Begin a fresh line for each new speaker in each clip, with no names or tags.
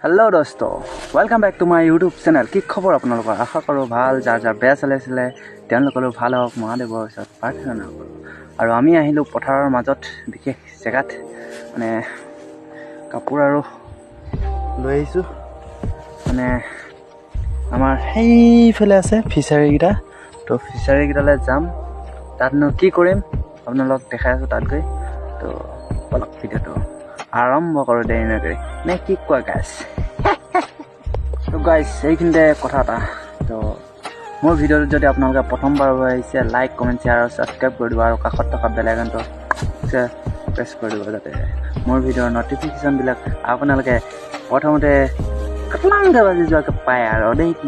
Hello' দোস্ত, welcome back to my YouTube channel. কি খবৰ আপোনালোকৰ? আশা কৰোঁ ভাল। যাৰ যাৰ বেয়া চলাইছিলে তেওঁলোকৰো ভাল হওক, মহাদেৱৰ ওচৰত প্ৰাৰ্থনা কৰোঁ। আৰু আমি আহিলোঁ পথাৰৰ মাজত বিশেষ জেগাত, মানে কাপোৰ আৰু লৈ আহিছোঁ। মানে আমাৰ সেইফালে আছে ফিচাৰীকেইটা, তো ফিচাৰীকেইটালৈ যাম। তাতনো কি কৰিম আপোনালোকক দেখাই আছোঁ তাত গৈ। তো বলক, ভিডিঅ'টো আৰম্ভ কৰোঁ দেৰি নকৰি, নে কি কোৱা গাইছ? তো গাইছ, এইখিনিতে কথা এটা। তো মোৰ ভিডিঅ'টোত যদি আপোনালোকে প্ৰথমবাৰ আহিছে, লাইক, কমেণ্ট, শ্বেয়াৰ আৰু ছাবস্ক্ৰাইব কৰি দিব আৰু কাষত থকা বেল আইকনটো প্ৰেছ কৰি দিব, যাতে মোৰ ভিডিঅ'ৰ নটিফিকেশ্যনবিলাক আপোনালোকে প্ৰথমতে কটলাংকৈ বাজি যোৱাকৈ পায় আৰু দেই। কি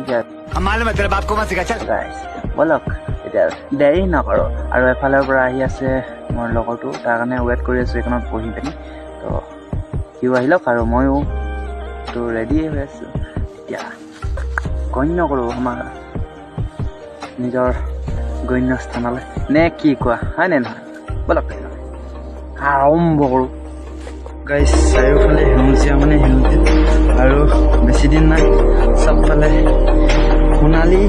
मालूम है तेरे बाप को मत सिखा, चल।
গাইছ, ব'লক, এতিয়া দেৰি নকৰোঁ। আৰু এফালৰ পৰা আহি আছে মোৰ লগৰটো, তাৰ কাৰণে ৱেইট কৰি আছোঁ এইখনত বহি পিনি। তো সিও আহি লওক আৰু ময়ো তো ৰেডিয়ে হৈ আছোঁ। এতিয়া গণ্য কৰোঁ আমাৰ নিজৰ গণ্য স্থানলৈ, নে কি কোৱা, হয় নে নহয়? ব'লক, আৰম্ভ কৰোঁ। গাইছ, চাৰিওফালে সেউজীয়া, মানে সেউজীয়া আৰু বেছি দিন নাই, চবফালে সোণালী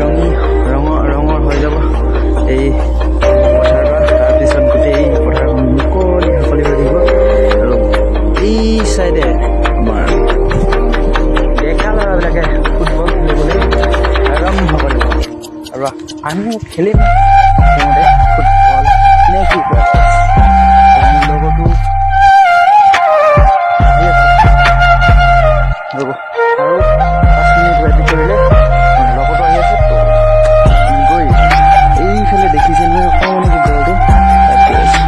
ৰঙী ৰঙৰ হৈ যাব এই পথাৰডৰা। তাৰপিছত গোটেই পথাৰখন মুকলি সকলি হৈ থাকিব। আৰু এই চাইডে আমাৰ ডেকা ল'ৰাবিলাকে ফুটবল খেলিবলৈ আৰম্ভ কৰিব আৰু আমিও খেলিম সিহঁতে ফুটবল, নে কি কোৱা? মোৰ লগতো আহি আছে, ৰ'ব, আৰু 5 মিনিট ৱেইট কৰিলে মোৰ লগতো আহি আছে। তো আমি গৈ এইফালে দেখিছে নহয় অকণমানি গড়টো, তাত গৈ আছোঁ।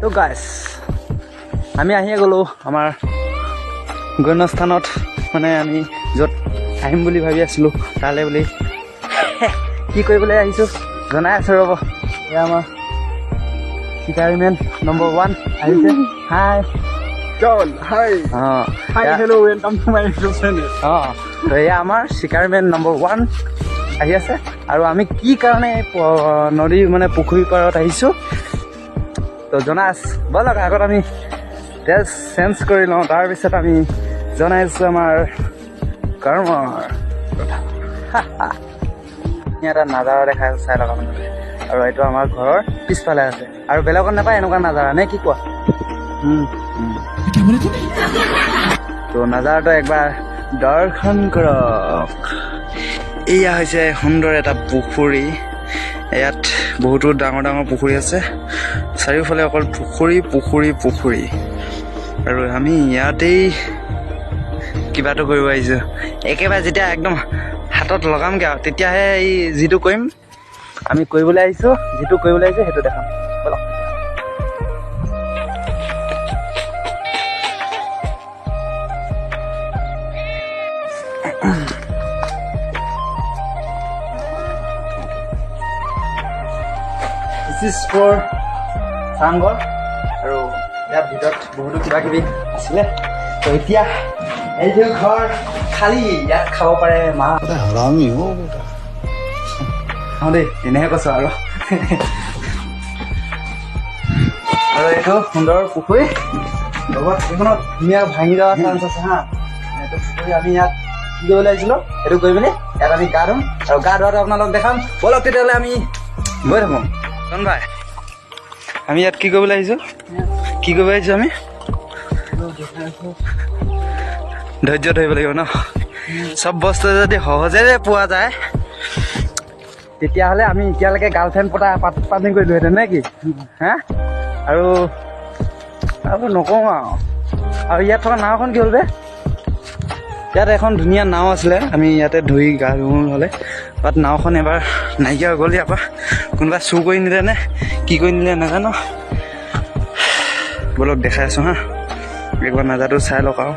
তো গাইছ, আমি আহিয়ে গ'লোঁ আমাৰ গণ্যস্থানত, মানে আমি য'ত আহিম বুলি ভাবি আছিলোঁ তালৈ বুলি। কি কৰিবলৈ আহিছোঁ জনাই আছোঁ, ৰ'ব। এয়া আমাৰ চিকাৰীমেন নম্বৰ ওৱান আহিছে। হাই।
চল, হাই।
অঁ।
Hi, hello, welcome to my YouTube channel.
অঁ, তো এয়া আমাৰ চিকাৰীমেন নম্বৰ ওৱান আহি আছে। আৰু আমি কি কাৰণে এই নদী, মানে পুখুৰী পাৰত আহিছোঁ, তো জনাই, ব'লক। আগত আমি ড্ৰেছ চেঞ্জ কৰি লওঁ, তাৰপিছত আমি জনাইছোঁ আমাৰ কৰ্মৰ কথা। এটা নাজাৰা দেখাই আছোঁ, চাই লওক আপোনালোকে। আৰু এইটো আমাৰ ঘৰৰ পিছফালে আছে আৰু বেলেগত নাপায় এনেকুৱা নাজাৰা, নে কি কোৱা? তো নাজাৰাটো একবাৰ দৰ্শন কৰক। এয়া হৈছে সুন্দৰ এটা পুখুৰী। ইয়াত বহুতো ডাঙৰ ডাঙৰ পুখুৰী আছে, চাৰিওফালে অকল পুখুৰী, পুখুৰী, পুখুৰী। আৰু আমি ইয়াতেই কিবাটো কৰিব আহিছোঁ। একেবাৰে যেতিয়া একদম হাতত লগামগৈ আৰু তেতিয়াহে এই যিটো কৰিম, আমি কৰিবলৈ আহিছোঁ, যিটো কৰিবলৈ আহিছোঁ সেইটো দেখাম, ব'লক। This is for চাংঘৰ। আৰু ইয়াৰ ভিতৰত বহুতো কিবা কিবি আছিলে। তো এতিয়া এইটো ঘৰ খালী, ইয়াত খাব পাৰে মা
हरामी हो बेटा।
অঁ দেই, এনেহে কৈছোঁ আৰু। আৰু এইটো সুন্দৰ পুখুৰী, লগত এইখনত ধুনীয়া ভাঙি যোৱা চান্স আছে। হা, এইটো পুখুৰী। আমি ইয়াত কি কৰিবলৈ আহিছিলোঁ, সেইটো কৰি পিনি ইয়াত আমি গা ধুম আৰু গা ধোৱাটো আপোনালোকক দেখাম। ব'লক তেতিয়াহ'লে, আমি গৈ থাকোঁ। জন ভাই, আমি ইয়াত কি কৰিবলৈ আহিছোঁ? কি কৰিব আহিছোঁ আমি? ধৈৰ্য ধৰিব লাগিব ন। চব বস্তু যদি সহজে পোৱা যায়, তেতিয়াহ'লে আমি এতিয়ালৈকে গাৰ্লফ্ৰেণ্ড পতা পাতি কৰিলোহেঁতেন, নে কি? হা, আৰু নকওঁ আৰু ইয়াত থকা নাওখন কি হ'ল বে? ইয়াত এখন ধুনীয়া নাও আছিলে, আমি ইয়াতে ধুই গা ধুওঁ হ'লে। বাট নাওখন এবাৰ নাইকিয়া হৈ গ'ল ইয়াৰ পৰা। কোনোবা চুৰ কৰি নিলে নে কি কৰি নিলে নাজানো। ব'লক দেখাই আছোঁ হা, একবাৰ নাজাটো চাই লওক। আৰু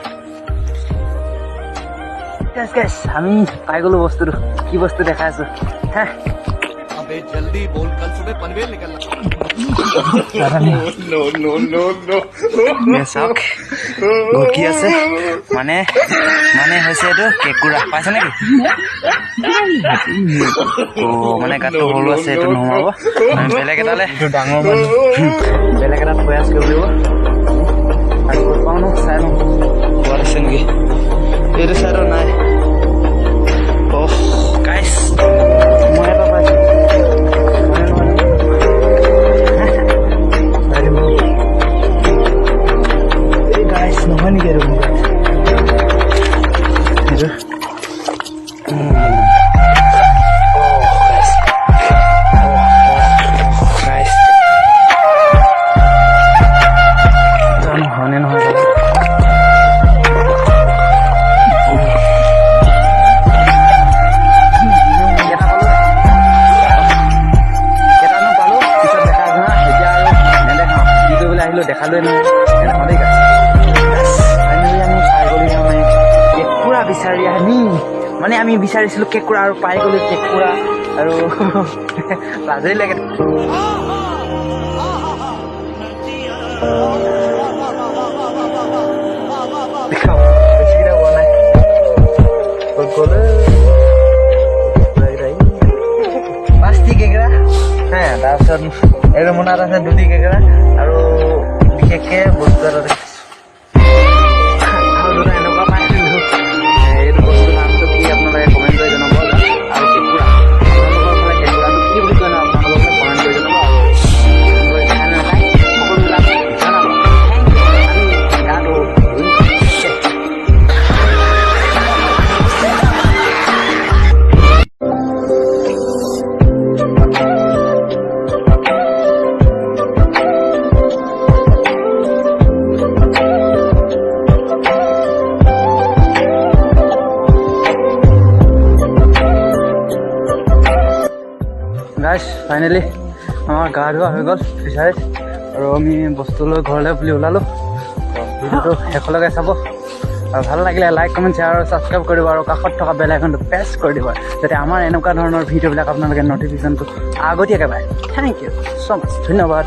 আমি পাই গ'লো বস্তুটো, কি বস্তু দেখাই আছোঁ হা।
जल्दी बोल, कल सुबह पनवेल निकलना।
চাওক ঘকি আছে, মানে মানে হৈছে এইটো কেঁকুৰা, পাইছে নেকি? অ' মানে গাঁতটো সৰু আছে, এইটো নোহোৱাব, আমি বেলেগ এটালে
ডাঙৰ
বেলেগ এটাত প্ৰয়াস কৰিব লাগিব। আৰু ক'ত পাওঁ নো চাই লওঁ, ক'ৰবাত আছে নেকি? এইটো চাইডত নাই। অহ গাইছ, মই এটা পাইছোঁ। এই গাইছ, নহয় নেকি এইটো? এইটো জানো হয়নে নহয়। কেইটা পালো, কেইটানো পালো পিছত দেখা আছো হা, এতিয়া আৰু নেদেখাওঁ। কি কৰিবলৈ আহিলো দেখালোৱে নহয়, নেদেখাওঁ দেই। ফাইনেলি আমি পাই গ'লো, মানে কেঁকুৰা বিচাৰি আমি, মানে আমি বিচাৰিছিলো কেঁকুৰা আৰু পাই গ'লো কেঁকুৰা। আৰু লাজেই লাগে। দেখাওঁ, বেছিকেইটা পোৱা নাই। ক'ত গ'লে পাঁচটি কেঁকোৰা হে, তাৰপিছত এইটো মোনাত আছে দুটি কেঁকোৰা, আৰু বিশেষকে বস্তু এটা দেখিছোঁ আৰু দুটা এনেকুৱা পাইছিলোঁ। এইটো বস্তুৰ নামটো কি আপোনালোকে কমেণ্ট কৰি জনাব। আৰু কেঁকুৰা, আপোনালোকৰ ফালে কেঁকুৰাটো কি বুলি কয় ন, আপোনালোকে কমেণ্ট কৰি জনাব। আৰু খাই নাখায় সকলোবিলাক জনাব। Thank U. আমি গাটো ধুই। গাইছ, ফাইনেলি আমাৰ গা ধোৱা হৈ গ'ল ফিচাৰীত, আৰু আমি বস্তু লৈ ঘৰলৈ বুলি ওলালোঁ। ভিডিঅ'টো শেষলৈকে চাব, আৰু ভাল লাগিলে লাইক, কমেণ্ট, শ্বেয়াৰ আৰু ছাবস্ক্ৰাইব কৰিব, আৰু কাষত থকা বেল আইকনটো প্ৰেছ কৰি দিব, যাতে আমাৰ এনেকুৱা ধৰণৰ ভিডিঅ'বিলাক আপোনালোকে নটিফিকেশ্যনটো আগতীয়াকৈ পায়। Thank you so মাছ, ধন্যবাদ।